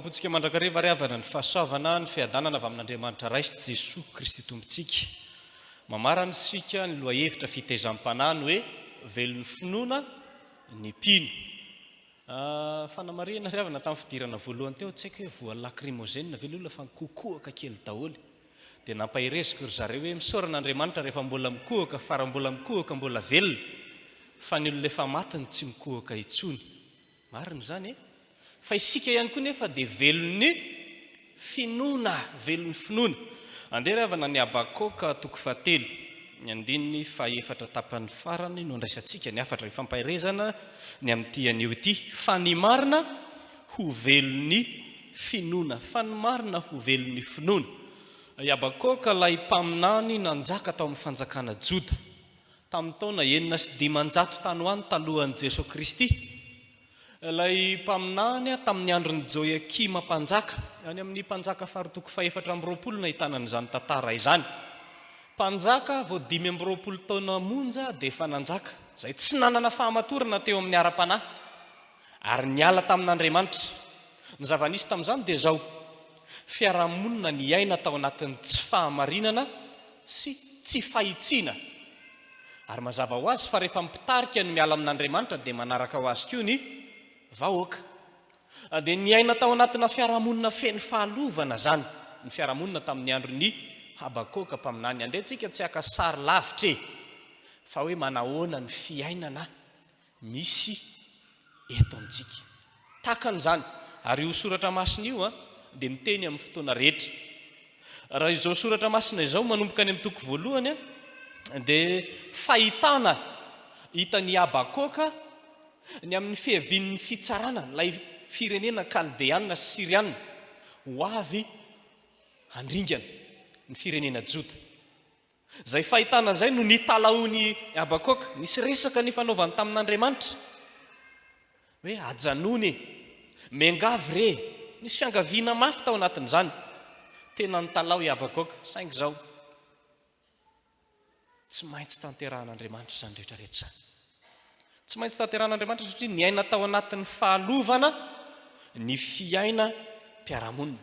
am-pontsika mandrakariva ry havana ny fahasoavana, ny fiadanana avy amin'Andriamanitra Ray sy Jesoa Kristy Tompontsika. Mamarana isika ny lohahevitra fitaizam-panahy ny hoe velon'ny finoana ny mpino. Fanamarihana ry havana tamin'ny fidirana voalohany teo, tsy haiko hoe voa lacrymogène ve ilay olona fa nikokohaka kely daholo. Dia nampahereziko ry zareo hoe misaora an'Andriamanitra rehefa mbola mikohaka fa raha mbola mikohaka mbola velona fa ny olona efa maty no tsy mikohaka intsony. Marina izany e! Fa isika ihany koa nefa dia velon'ny finoana, velon'ny finoana. Andeha ry havana ny Habakoka toko fahatelo, ny andininy fahefatra tapany farany no andraisantsika ny hafatra ifampaherezana ny amin'ity anio ity, Fa ny marina ho velon'ny finoana, fa ny marina ho velon'ny finoana. I Habakoka ilay mpaminany nanjaka tao amin'ny fanjakana Joda. Tamin'ny taona 506 tany ho any talohan'i Jesoa Kristy, ilay mpaminany tamin'ny andron'i Joiakima mpanjaka, any amin'ny Mpanjaka faharoa toko fahefatra amby roapolo no ahitana an'izany tantara izany. Mpanjaka vao 25 taona monja dia efa nanjaka, izay tsy nanana fahamatorana teo amin'ny ara-panahy, ary niala tamin'Andriamanitra. Ny zava-nisy tamin'izany dia izao, fiarahamonina niaina tao anatin'ny tsy fahamarinana sy tsy fahitsiana. Ary mazava ho azy fa rehefa mpitarika no miala amin'Andriamanitra dia manaraka ho azy koa ny vahoaka. Dia niaina tao anatina fiarahamonina feno fahalovana izany ny fiarahamonina tamin'ny andron'i Habakoka mpaminany. Andeha tsika tsy haka sary lavitra e! Fa hoe manahoana ny fiainana misy eto amintsika. Takany izany, ary io soratra masina io dia miteny amin'ny fotoana rehetra. Raha izao soratra masina izao manomboka any amin'ny toko voalohany dia fahitana hitan'i Habakoka ny amin'ny fiavian'ny fitsarana ilay firenena kaldeana sy syriana ho avy handringana ny firenena Joda. Izay fahitana izay no nitalahoan'i Habakoka. Nisy resaka nifanaovany tamin'Andriamanitra hoe ajanony e, miangavy re e. Nisy fiangaviana mafy tao anatin'izany. Tena nitalaho i Habakoka, saingy izao, tsy maintsy tanterahan'Andriamanitra izany rehetra rehetra izany. Tsy maintsy tanterahan'Andriamanitra satria niaina tao anatin'ny fahalovana ny fiainam-piarahamonina.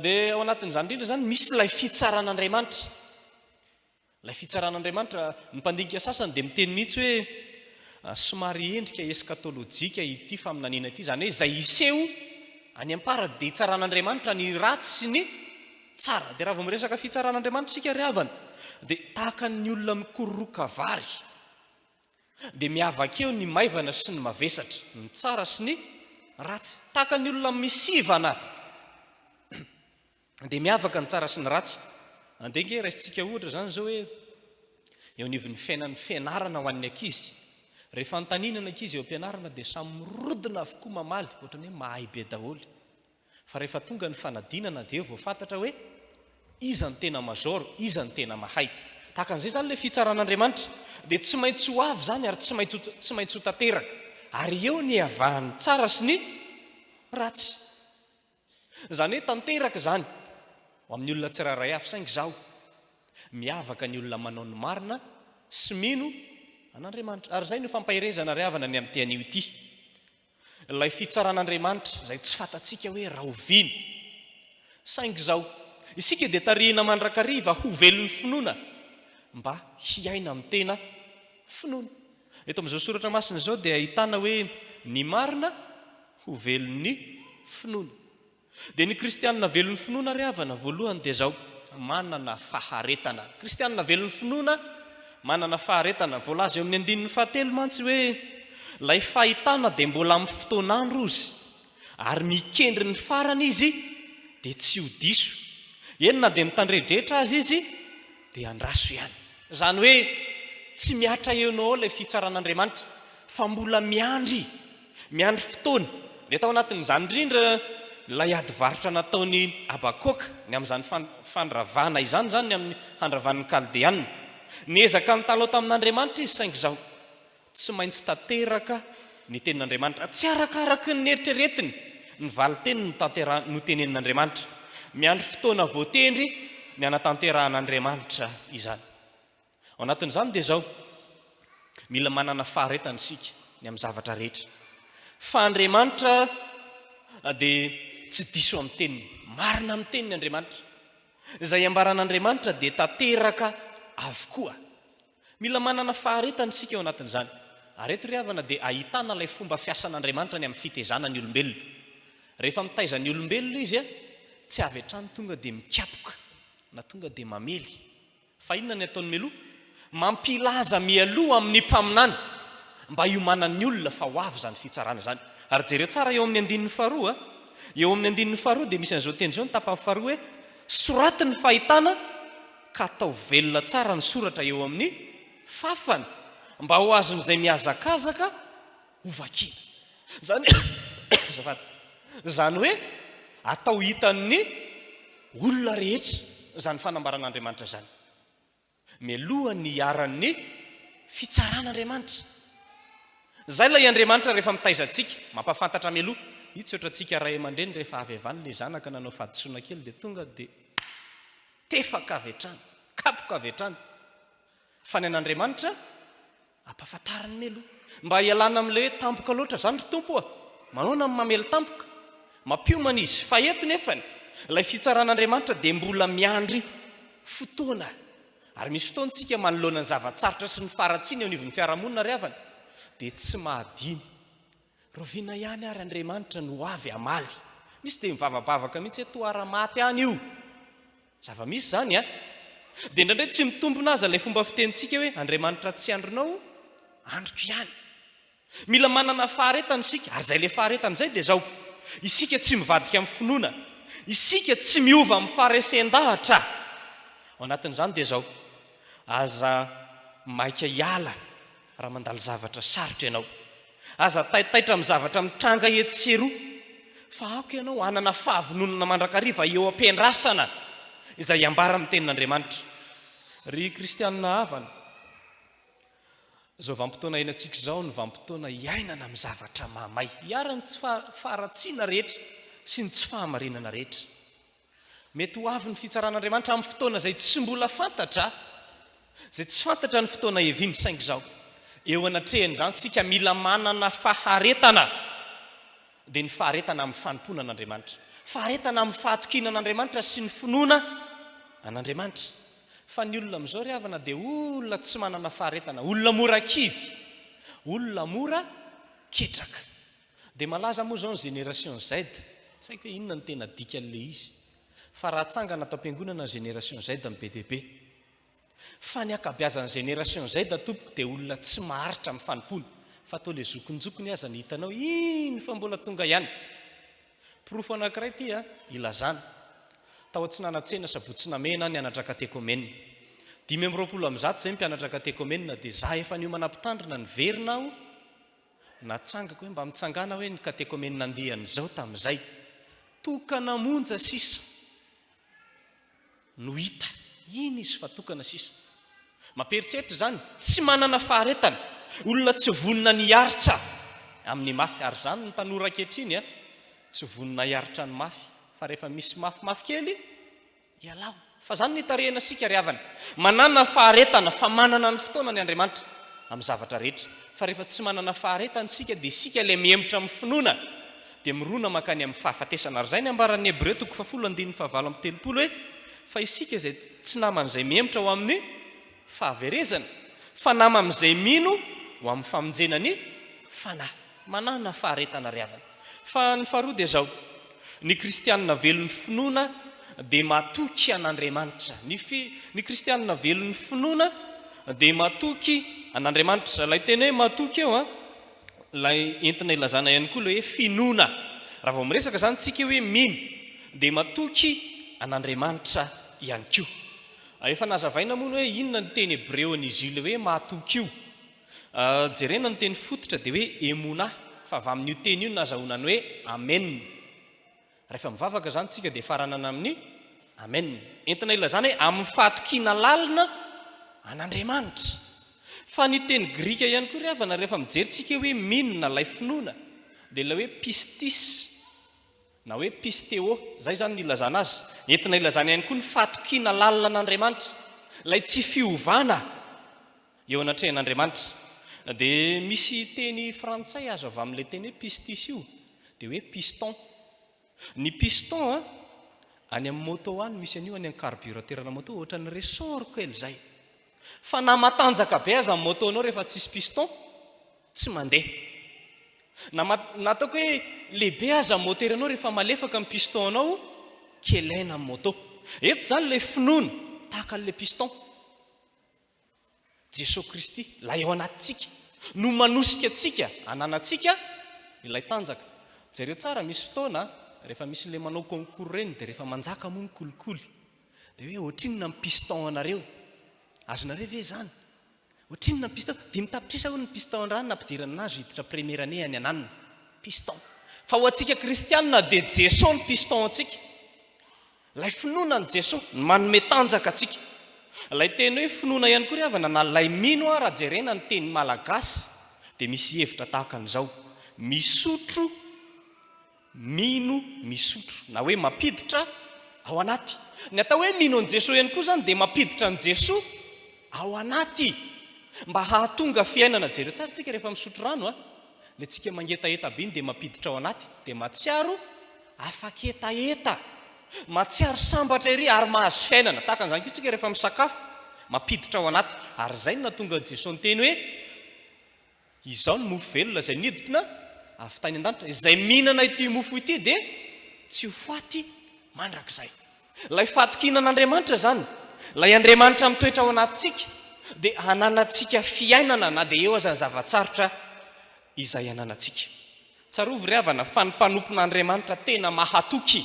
Dia ao anatin'izany indrindra izany misy ilay fitsaran'Andriamanitra. Ilay fitsaran'Andriamanitra, ny mpandinika sasany dia miteny mihitsy hoe ah, somary endrika eskatolojika ity faminaniana ity, izany hoe izay hiseho any am-parany dia hitsaran'Andriamanitra ny ratsy sy ny tsara. Dia raha vao miresaka fitsaran'Andriamanitra isika ry havana, dia tahaka ny olona mikororoka vary. Dia miavaka eo ny maivana sy ny mavesatra, ny tsara sy ny ratsy. Tahaka ny olona misivana dia miavaka ny tsara sy ny ratsy. Andeha ange raisintsika ohatra izany izao hoe eo anivon'ny fiainan'ny fianarana ho an'ny ankizy. Rehefa anontaniana ny ankizy eo am-pianarana dia samy mirodona avokoa mamaly, ohatran'ny hoe mahay be daholo. Fa rehefa tonga ny fanadinana dia eo vao fantatra hoe iza no tena major, iza no tena mahay. Tahaka an'izay izany ilay fitsaran'Andriamanitra. Dia tsy maintsy ho avy izany ary tsy maintsy tsy maintsy ho tanteraka. Ary eo ny hiavahan'ny tsara sy ny ratsy. Izany hoe tanteraka izany ho amin'ny olona tsirairay avy. Saingy izao, miavaka ny olona manao ny marina sy mino an'Andriamanitra. Ary izay no fampaherezana ry havana ny amin'ity anio ity. Ilay fitsaran'Andriamanitra izay tsy fantatsika hoe rahoviana. Saingy izao, isika dia tarihina mandrakariva ho velon'ny finoana mba hiaina amin'ny tena finoana. Eto amin'izao soratra masina izao dia ahitana hoe ny marina ho velon'ny finoana. Dia ny kristianina velon'ny finoana ry havana, voalohany dia izao, manana faharetana. Kristianina velon'ny finoana, manana faharetana. Voalaza eo amin'ny andininy fahatelo mantsy hoe, ilay fahitana dia mbola amin'ny fotoan'andro ozy, ary mikendry ny farany izy dia tsy ho diso. Eny na dia mitandredretra aza izy dia andraso ihany. Izany hoe tsy mihatra eo no ao ilay fitsaran'Andriamanitra fa mbola miandry. Miandry fotoana. Dia tao anatin'izany indrindra ilay ady varotra nataon'i Habakoka, ny amin'izany fandravana izany, izany ny amin'ny handravan'ny Kaldeana. Niezaka nitalaho tamin'Andriamanitra izy, saingy izao, tsy maintsy tanteraka ny tenin'Andriamanitra. Tsy arakaraky ny neritreretiny ny valin-teny notenenin'Andriamanitra. Miandry fotoana voatendry ny hanatanterahan'Andriamanitra izany. Ao anatin'izany dia izao, mila manana faharetana isika ny amin'ny zavatra rehetra. Fa Andriamanitra dia tsy diso amin'ny teniny. Marina amin'ny teniny Andriamanitra. Izay ambaran'Andriamanitra dia tanteraka avokoa. Mila manana faharetana isika ao anatin'izany. Ary eto ry havana dia ahitana ilay fomba fiasan'Andriamanitra ny amin'ny fitezana ny olombelona. Rehefa mitaiza ny olombelona Izy, tsy avy hatrany tonga dia mikapoka na tonga dia mamely. Fa inona ny ataony mialoha? Mampilaza mialoha amin'ny mpaminany mba hiomanan'ny olona fa ho avy izany fitsarana izany. Ary jereo tsara eo amin'ny andininy faharoa, eo amin'ny andininy faharoa dia misy an'izao teny izao ny tapany faharoa hoe, Soraty ny fahitana ka ataovy velona tsara ny soratra eo amin'ny fafana mba ho azon'izay mihazakazaka ho vakiana. Izany azafady. Izany hoe atao hitan'ny olona rehetra izany fanambaran'Andriamanitra izany. Mialohan'ny hiharan'ny fitsaran'Andriamanitra. Izay ilay Andriamanitra rehefa mitaiza antsika, mampahafantatra mialoha. Io tsy ohatrantsika ray aman-dreny rehefa avy avy any ilay zanaka nanao fahadisoana kely dia tonga dia tefaka avy hatrany, kapoka avy hatrany. Fa ny an'Andriamanitra Ampahafantariny mialoha. Mba hialana amin'ilay hoe tampoka loatra izany ry Tompo a! Manaona ny mamely tampoka? Mampiomana izy. Fa eto nefany, ilay fitsaran'Andriamanitra dia mbola miandry fotoana. Ary misy fotoana isika manoloana ny zava-tsarotra sy ny faharatsiana eo anivon'ny fiarahamonina ry havana, dia tsy mahadino. Rahoviana ihany ary Andriamanitra no ho avy hamaly? Misy dia mivavabavaka mihitsy hoe toa ara-maty any io. Zava-misy izany an! Dia indraindray tsy mitombina aza ilay fomba fitenintsika hoe Andriamanitra tsy andrinao, andriko ihany. Mila manana faharetana isika, ary izay ilay faharetana izay dia izao, isika tsy mivadika amin'ny finoana, isika tsy miova amin'ny faharesen-dahatra. Ao anatin'izany dia izao, aza maika hiala raha mandalo zavatra sarotra ianao. Aza taitaitra amin'ny zavatra mitranga etsy sy eroa, fa aoka ianao hanana fahavononana mandrakariva eo am-piandrasana izay ambaran'ny Tenin'Andriamanitra. Ry kristianina havana, izao vanim-potoana iainantsika izao no vanim-potoana iainana amin'ny zavatra mahamay, iharan'ny tsy faharatsiana rehetra sy ny tsy fahamarinana rehetra. Mety ho avy ny fitsaran'Andriamanitra amin'ny fotoana izay tsy mbola fantatra, izay tsy fantatra ny fotoana hiaviany, saingy izao, eo anatrehan'izany isika mila manana faharetana, dia ny faharetana amin'ny fanompoana an'Andriamanitra, faharetana amin'ny fahatokiana an'Andriamanitra sy ny finoana an'Andriamanitra. Fa ny olona amin'izao ry havana dia olona tsy manana faharetana, olona mora kivy, olona mora ketraka. Dia malaza moa izao ny génération Z, tsy haiko hoe inona no tena dikan'ilay izy, fa raha atsangana ato am-piangonana ny génération Z no be dia be. Fa ny ankabeazan'ny génération Z tompoko dia olona tsy maharitra amin'ny fanompoana, fa toa ilay zokinjokiny aza no hitanao iny fa mbola tonga ihany. Porofo anankiray ity a, ilazana. Tao Atsinanantsena Sabotsy Namehana aho nianatra katekomenina. 125 izay ny mpianatra katekomenina dia za efa niomana mpitandrina niverina aho, Natsangako hoe mba mitsangàna hoe ny katekomenina andian'izao tamin'izay. Tokana monja sisa no hita. Iny izy fa tokana sisa. Mampieritreritra izany. Tsy manana faharetana. Olona tsy vonona ny hiaritra amin'ny mafy. Ary izany ny tanora ankehitriny a! Tsy vonona hiaritra ny mafy. Fa rehefa misy mafimafy kely Ialao. Fa zany no itarihana isika ry havana. Manàna faharetana fa manana ny fotoanany Andriamanitra amin'ny zavatra rehetra. Fa rehefa tsy manana faharetana isika dia isika ilay mihemotra amin'ny finoana dia mirona mankany amin'ny fahafatesana. Ary izay ny ambaran'ny Hebreo toko fahafolo andininy fahavalo amby telopolo hoe, Fa isika izay tsy naman'izay mihemotra ho amin'ny fahaverezana, fa naman'izay mino ho amin'ny famonjena ny fanahy. Manàna faharetana ry havana. Fa ny faharoa dia izao, ny kristianina velon'ny finoana dia matoky an'Andriamanitra. Ny fi, ny kristianina velon'ny finoana dia matoky an'Andriamanitra. Ilay teny hoe matoky eo an, ilay entina ilazana ihany koa ilay hoe finoana. Raha vao miresaka izany tsika hoe mino, dia matoky an'Andriamanitra ihany koa. Efa nazavaina moa ny hoe inona ny teny hebreon'izy io ilay hoe matoky io. Jerena ny teny fototra dia hoe emunah, fa avy amin'io teny io no nahazahoana ny hoe amen. Rehefa mivavaka izany isika dia faranana amin'ny amen. Entina ilazana hoe amin'ny fahatokiana lalina an'Andriamanitra. Fa ny teny grika ihany koa ry havana rehefa mijery tsika hoe mino na ilay finoana dia ilay hoe pistis na hoe pisteo, izay izany no ilazana azy. Entina ilazana ihany koa ny fahatokiana lalina an'Andriamanitra, ilay tsy fiovana. Eo anatrehan'Andriamanitra. Dia misy teny frantsay azo avy amin'ilay teny hoe pistis io, dia hoe piston. Ny piston a, any amin'ny moto any misy an'io, any amin'ny carburateur-na moto, ohatran'ny ressort kely izay. Fa na matanjaka be aza ny moto-nao rehefa tsisy piston, tsy mandeha. Na na ataoko hoe lehibe aza ny moteranao rehefa malefaka ny piston-nao, kely aina ny moto. Eto izany ilay finoana, tahaka an'ilay piston. Jesoa Kristy, ilay ao anatintsika, no manosika antsika hananantsika ilay tanjaka. Jereo tsara, misy fotoana rehefa misy ilay manao concours ireny dia rehefa manjaka moa ny kolikoly dia hoe ohatrinona ny piston anareo? Azonareo ve izany? Ohatrinona ny piston? 5 tapitrisa hono ny piston androany nampidirana anazy hiditra première année any ananona. Piston. Fa ho antsika kristianina dia Jesoa ny piston antsika. Ilay finoana an'i Jesoa no manome tanjaka antsika. Ilay teny hoe finoana ihany koa ry havana na ilay mino aho raha jerena ny teny malagasy dia misy hevitra tahaka an'izao, misotro, mino, misotro na hoe mampiditra ao anaty. Ny atao hoe mino an'i Jesoa ihany koa izany dia mampiditra an'i Jesoa ao anaty mba hahatonga fiainana. Jereo tsara tsika rehefa misotro rano a, ilay tsika mangetaheta be iny dia mampiditra ao anaty dia mahatsiaro Afa-ketaheta, mahatsiaro sambatra ery ary mahazo fiainana. Tahaka an'izany koa isika rehefa misakafo, mampiditra ao anaty. Ary izay no nahatonga an'i Jesoa niteny hoe, Izaho no mofo velona izay niditra avy tany an-danitra. Izay mihinana ity mofo ity dia tsy ho faty mandrakizay. Ilay fahatokiana an'Andriamanitra izany, ilay Andriamanitra mitoetra ao anatintsika, dia hananantsika fiainana na dia eo aza ny zava-tsarotra izay ananantsika. Tsarovy ry havana fa ny mpanompon'Andriamanitra tena mahatoky,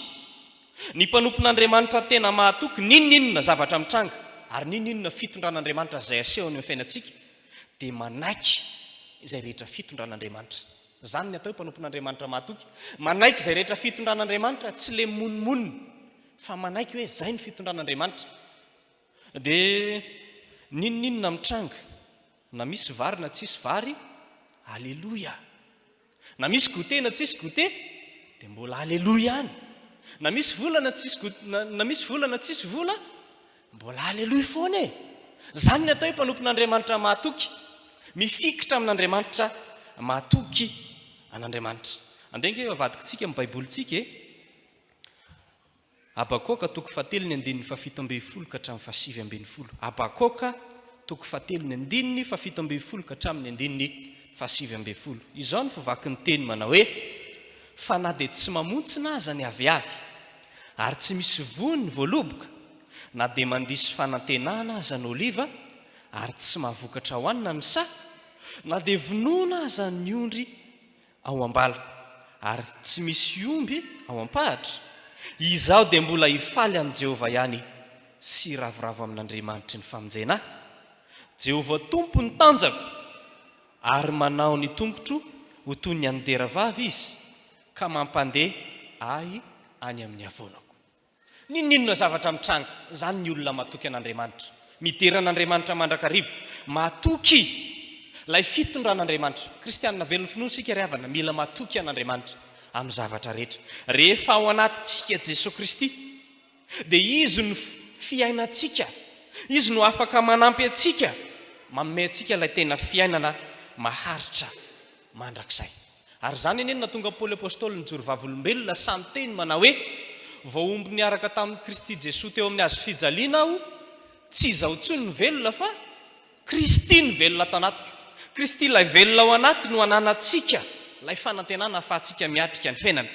ny mpanompon'Andriamanitra tena mahatoky n'inon'inona zavatra mitranga ary n'inon'inona fitondran'Andriamanitra izay asehony amin'ny fiainantsika dia manaiky izay rehetra fitondran'Andriamanitra. Izany ny atao hoe mpanompon'Andriamanitra mahatoky, manaiky izay rehetra fitondran'Andriamanitra, tsy le mimonomonona fa manaiky hoe izay ny fitondran'Andriamanitra. Dia n'inon'inona mitranga, na misy vary na tsisy vary, Aleloia! Na misy goûter na tsisy goûter, dia mbola Aleloia ihany. Na misy vola na tsisy goût, na, na misy vola na tsisy vola, mbola Aleloia foana e! Izany ny atao hoe mpanompon'Andriamanitra mahatoky, mifikitra amin'Andriamanitra, mahatoky an'Andriamanitra. Andeha ange avadikitsika ny Baibolintsika e! Habakoka toko fahatelo ny andininy fahafito ambin'ny folo ka hatramin'ny fahasivy ambin'ny folo. Habakoka toko fahatelo ny andininy fahafito ambin'ny folo ka hatramin'ny andininy fahasivy ambin'ny folo. Izao no fivaky ny teny manao hoe, Fa na dia tsy mamontsina aza ny aviavy, ary tsy misy voa ny voaloboka, na dia mandiso fanantenana aza ny oliva, ary tsy mahavokatra hohanina ny saha, na dia vonoina aza ny ondry ao am-bala, ary tsy misy omby ao am-pahatra, izaho dia mbola hifaly amin'i Jehovah ihany sy hiravoravo amin'Andriamanitry ny famonjena ahy. Jehovah Tompo ny tanjako, ary manao ny tongotro ho toy ny an'ny deravavy Izy, ka mampandeha ahy any amin'ny havoanako. N'inon'inona zavatra mitranga, izany ny olona matoky an'Andriamanitra. Midera an'Andriamanitra mandrakariva. Matoky ilay fitondran'Andriamanitra. Kristianina velon'ny finoana isika ry havana, mila matoky an'Andriamanitra amin'ny zavatra rehetra. Rehefa ao anatintsika Jesoa Kristy, dia Izy no fiainantsika. Izy no afaka manampy antsika, manome antsika ilay tena fiainana maharitra. mandrakizay. Ary izany anie no nahatonga an'i Paoly Apostoly nijoro vavolombelona sahy niteny manao hoe, Voahombo niaraka tamin'i Kristy Jesoa teo amin'ny hazofijaliana aho, tsy izaho intsony no velona fa Kristy no velona ato anatiko. Kristy ilay velona ao anaty no ananantsika ilay fanantenana ahafahantsika miatrika ny fiainana.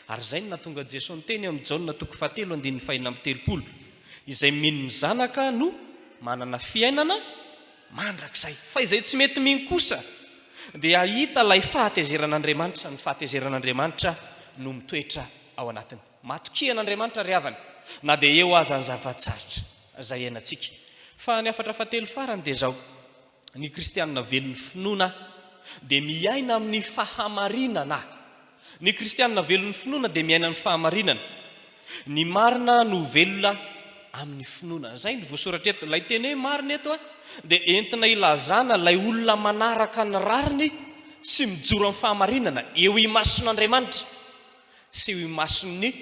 Ary izay no nahatonga an'i Jesoa niteny eo amin'ny Jaona toko fahatelo andininy fahenina amby telopolo, Izay mino ny Zanaka no manana fiainana mandrakizay. Fa izay tsy mety mino kosa dia hahita ilay fahatezeran'Andriamanitra, ny fahatezeran'Andriamanitra no mitoetra ao anatiny. Matokia an'Andriamanitra ry havana, na dia eo aza ny zava-tsarotra izay iainantsika. Fa ny hafatra fahatelo farany dia izao, ny kristianina velon'ny finoana dia miaina amin'ny fahamarinana. Ny kristianina velon'ny finoana dia miaina ny fahamarinana. Ny marina no velona amin'ny finoana. Izay no voasoratra eto. Ilay teny hoe marina eto dia entina ilazana ilay olona manaraka ny rariny sy mijoro amin'ny fahamarinana eo imason'Andriamanitra sy eo imason'ny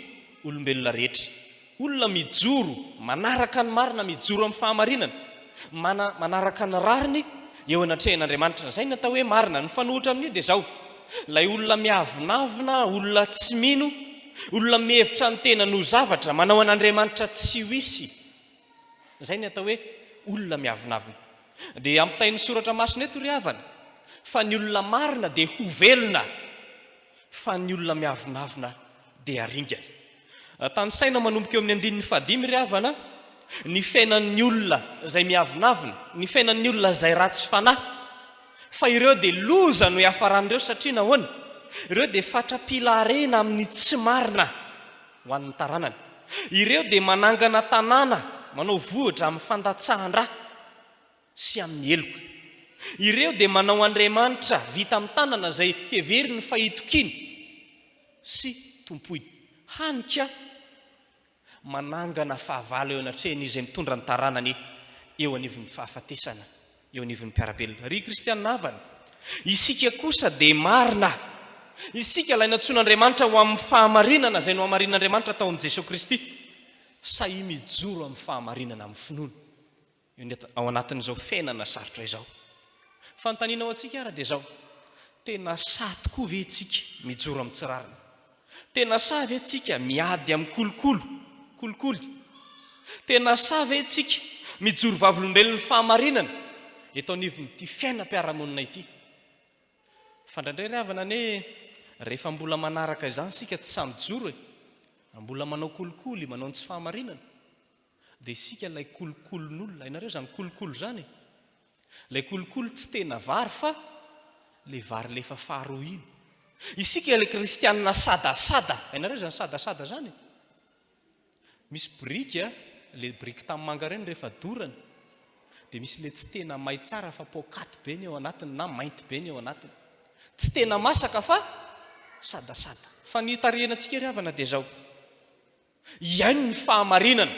olombelona rehetra. Olona mijoro, manaraka ny marina, mijoro amin'ny fahamarinana, mana, manaraka ny rariny eo anatrehan'Andriamanitra. Izay no atao hoe marina. Ny mifanohitra amin'io dia izao, ilay olona miavonavona, olona tsy mino, Olona mihevitra ny tenany ho zavatra, manao an'Andriamanitra tsy ho hisy. Izay ny atao hoe olona miavonavona. Dia ampitain'ny Soratra Masina eto ry havana, fa ny olona marina dia ho velona, fa ny olona miavonavona dia haringana. Tanisaina manomboka eo amin'ny andininy fahadimy ry havana, ny fiainan'ny olona izay miavonavona, ny fiainan'ny olona izay ratsy fanahy. Fa ireo dia loza no hiafaran'ireo satria nahoana? Ireo dia fatra-pila harena amin'ny tsy marina ho an'ny taranany. Ireo dia manangana tanàna, manao vohitra amin'ny fandatsahan-dra sy amin'ny heloka. Ireo dia manao andriamanitra vita amin'ny tanana izay heveriny fa itokiany sy tompoiny. Hany ka manangana fahavalo eo anatrehany izay mitondra ny taranany eo anivon'ny fahafatesana, eo anivon'ny mpiara-belona. Ry kristiana havana, isika kosa dia marina. Isika ilay nantsoin'Andriamanitra ho amin'ny fahamarinana izay nohamarin'Andriamanitra tao amin'i Jesoa Kristy. Sahia mijoro amin'ny fahamarinana amin'ny finoana. Ao anatin'izao fiainana sarotra izao. Fanontaniana ho antsika ary dia izao, tena sahy tokoa ve isika mijoro amin'ny tsy rariny? Tena sahy ve isika miady amin'ny kolokolo, kolikoly? Tena sahy ve isika mijoro vavolombelon'ny fahamarinana eto anivon'ity fiainam-piarahamonina ity? Fa indraindray ry havana anie rehefa mbola manaraka izany isika tsy sahy mijoro e! Mbola manao kolikoly, manao ny tsy fahamarinana. Dia isika ilay kolokolon'olona. Hainareo izany kolokolo izany e? Ilay kolokolo tsy tena vary fa ilay vary lefa faharoa iny. Isika ilay kristianina sadasada. Hainareo izany sadasada izany e? Misy biriky a, ilay biriky tanimanga ireny rehefa dorana dia misy ilay tsy tena may tsara fa poakaty be ny ao anatiny na mainty be ny ao anatiny. Tsy tena masaka fa sadasada. Fa ny hitarihana antsika ry havana dia izao. Hihaino ny fahamarinana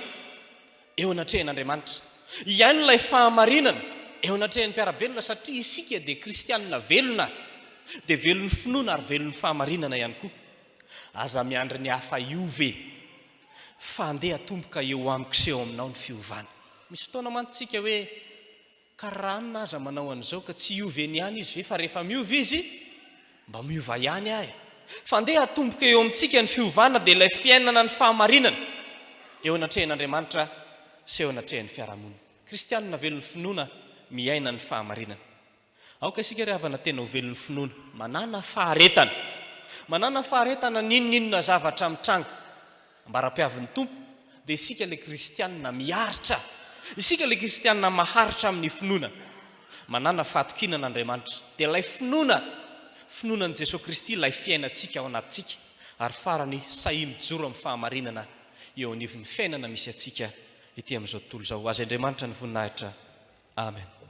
eo anatrehan'Andriamanitra. Hihaino ilay fahamarinana eo anatrehan'ny mpiara-belona satria isika dia kristianina velona, dia velon'ny finoana ary velon'ny fahamarinana ihany koa. Aza miandry ny hafa hiova e! Fa andeha atomboka eo amiko sy eo aminao ny fiovana. Misy fotoana mantsy isika hoe Ka ranona aza manao an'izao ka tsy hiova eny ihany izy ve fa rehefa miova izy mba miova ihany aho e! Fa andeha hatomboka eo amintsika ny fiovana dia ilay fiainana ny fahamarinana eo anatrehan'Andriamanitra sy eo anatrehan'ny fiarahamonina. Kristianina velon'ny finoana miaina ny fahamarinana. Aoka isika ry havana tena ho velon'ny finoana. Manàna faharetana. Manàna faharetana n'inon'inona zavatra mitranga. Ambara-piavin'ny Tompo dia isika ilay kristianina miaritra. Isika ilay kristianina maharitra amin'ny finoana. Manàna fahatokiana an'Andriamanitra. Dia ilay finoana, finoana an'i Jesoa Kristy ilay fiainantsika ao anatintsika. Ary farany, sahia mijoro amin'ny fahamarinana eo anivon'ny fiainana misy antsika ety amin'izao tontolo izao. Ho azy Andriamanitra ny voninahitra. Amen.